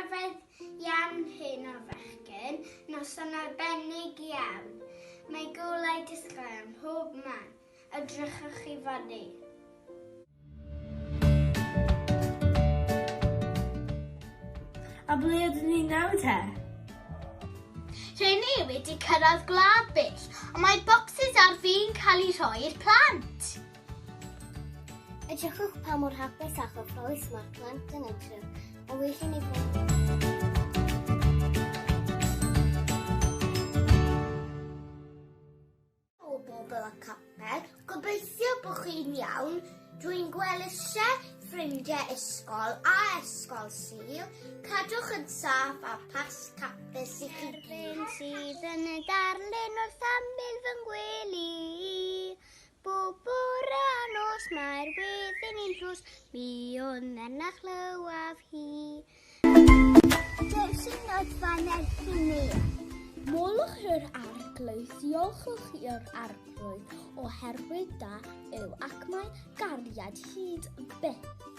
rhyfedd iawn heno fechgyn, noson arbennig iawn. Mae golau disglair ym mhob man. Edrychwch i fyny. A ble ydyn ni nawr te? Rŷn ni wedi cyrraedd gwlad bell, ond mae bocsys ar fin cael eu rhoi i'r plant. Edrychwch pa mor hapus a chyffrous mae'r plant yn edrych. Mae'n well i ni fod. O bobl y capel, gobeithio bod chi'n iawn. Dwi'n gweld eisiau ffrindiau ysgol a ysgol Sul. Cadwch yn saff a Pasg hapus i chi gyd. sydd yn y darlun wrth ymyl fy ngwely. Bob bore a nos mae'r wedyn i'n tlws, mi wn na chlywaf hi. Does yn noddfa nerth i mi. Molwch yr Arglwydd, diolchwch i'r Arglwydd, oherwydd da yw ac mae gariad hyd byth.